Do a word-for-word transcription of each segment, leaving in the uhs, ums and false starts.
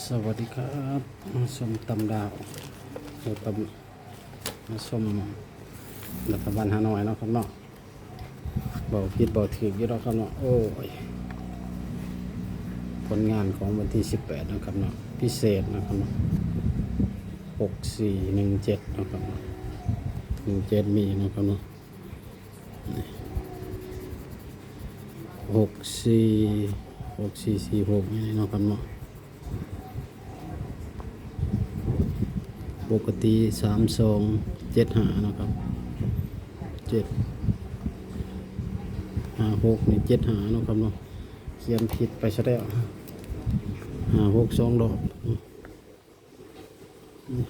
สวัสดีครับ มาชมตำดาว เออ ตำ มาชมรัฐบาลฮานอยเนาะครับเนาะ เว้าผิดเว้าถูกอยู่เนาะครับเนาะ โอ้ย ผลงานของวันที่สิบแปดเนาะครับเนาะ พิเศษเนาะครับเนาะ หกสี่หนึ่งเจ็ดเนาะครับเนาะ หนึ่งเจ็ดมีเนาะครับเนาะ หกสี่ หกสี่สี่หก นี่เนาะครับเนาะ ปกติสามสองเจ็ดห้าเนาะครับ เจ็ดห้าหก นี่เจ็ดห้าเนาะครับเนาะ เขียนผิดไปซะแล้ว ห้าหก สองดอก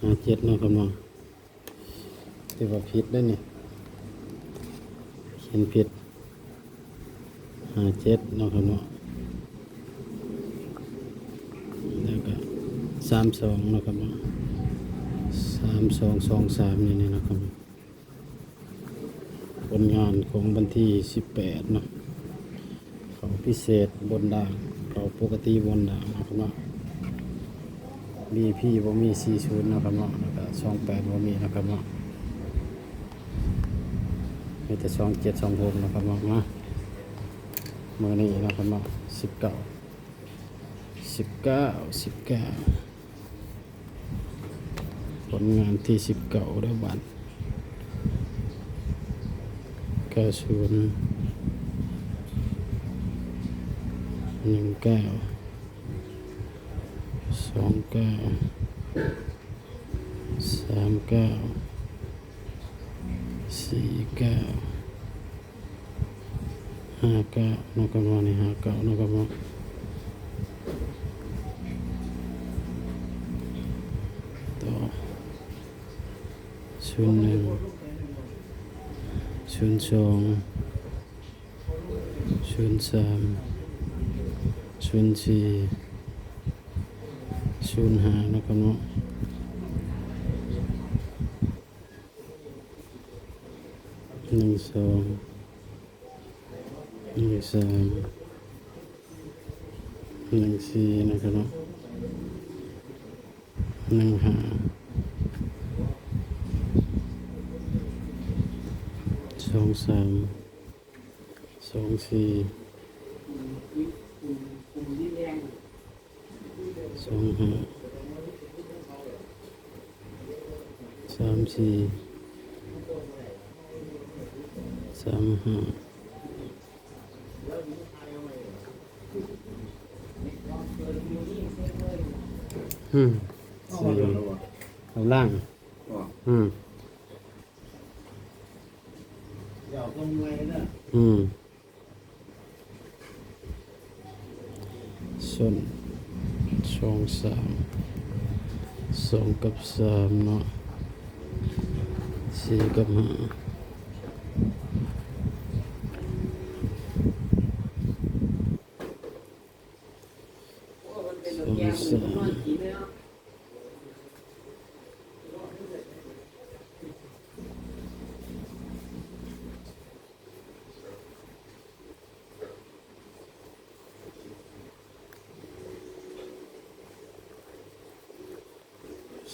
ห้าเจ็ดเนาะครับเนาะ ถือว่าผิดเด้อนี่ เขียนผิด ห้าเจ็ดเนาะครับเนาะ แล้วก็สามสองเนาะครับเนาะ สามสอง สองสาม นี่ นี่เนาะครับ ผลงานของวันที่สิบแปดเนาะ เข้าพิเศษบนล่าง เข้าปกติบนล่างเนาะครับเนาะ วีพี บ่มี สี่ศูนย์เนาะครับเนาะ แล้วก็ สองแปด บ่มีเนาะครับเนาะ มีแต่ สองเจ็ด สองหก เนาะครับเนาะ มา มื้อนี้เนาะครับเนาะ สิบเก้า สิบเก้า สิบเก้า ผลงานที่สิบเก้าเด้อบัด เก้าศูนย์ หนึ่งเก้า สองเก้า สามเก้า สี่เก้า ห้าเก้าเนาะครับเนาะ นี่ ห้าเก้าเนาะครับเนาะ ต่อ ศูนย์หนึ่ง ศูนย์สอง ศูนย์สาม ศูนย์สี่ ศูนย์ห้าเนาะครับเนาะ หนึ่งสอง หนึ่งสาม หนึ่งสี่นะครับเนาะ หนึ่งห้า สองสาม สองสี่ สองห้า สามสี่ สามห้า อืม สี่ เอาล่าง อืม อืม ส่วน สองสาม สองกับสามเนาะ สี่กับห้า สองสาม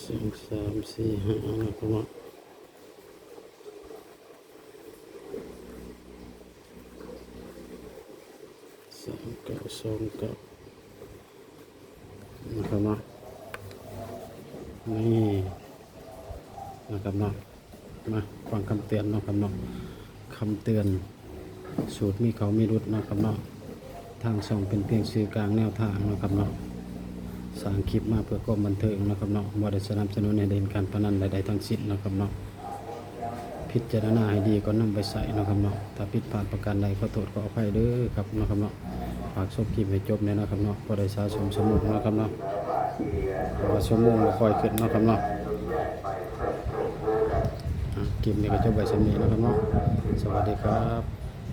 สองสามสี่ห้านะครับเนาะ สามเก้า สองเก้า นะครับเนาะ นี่ นะครับเนาะ มาฟังคำเตือนเนาะครับเนาะ คำเตือน สูตรมีเข้ามีหลุดเนาะครับเนาะ ทางช่องเป็นเพียงสื่อกลางแนวทางเนาะครับเนาะ สร้างคลิปมาเพื่อความบันเทิงเนาะครับเนาะ บ่ได้สนับสนุนให้เล่นการพนันใดๆทั้งสิ้นเนาะครับเนาะ พิจารณาให้ดีก่อนนำไปใช้เนาะครับเนาะ ถ้าผิดพลาดประการใดขอโทษขออภัยเด้อครับเนาะครับเนาะ ฝากชมคลิปให้จบแน่เนาะครับเนาะ พอได้สะสมสมุดเนาะครับเนาะ เพราะว่าชั่วโมงบ่ค่อยขึ้นเนาะครับเนาะ อ่ะ คลิปนี้ก็จบไว้ส่ำนี้เนาะครับเนาะ สวัสดีครับ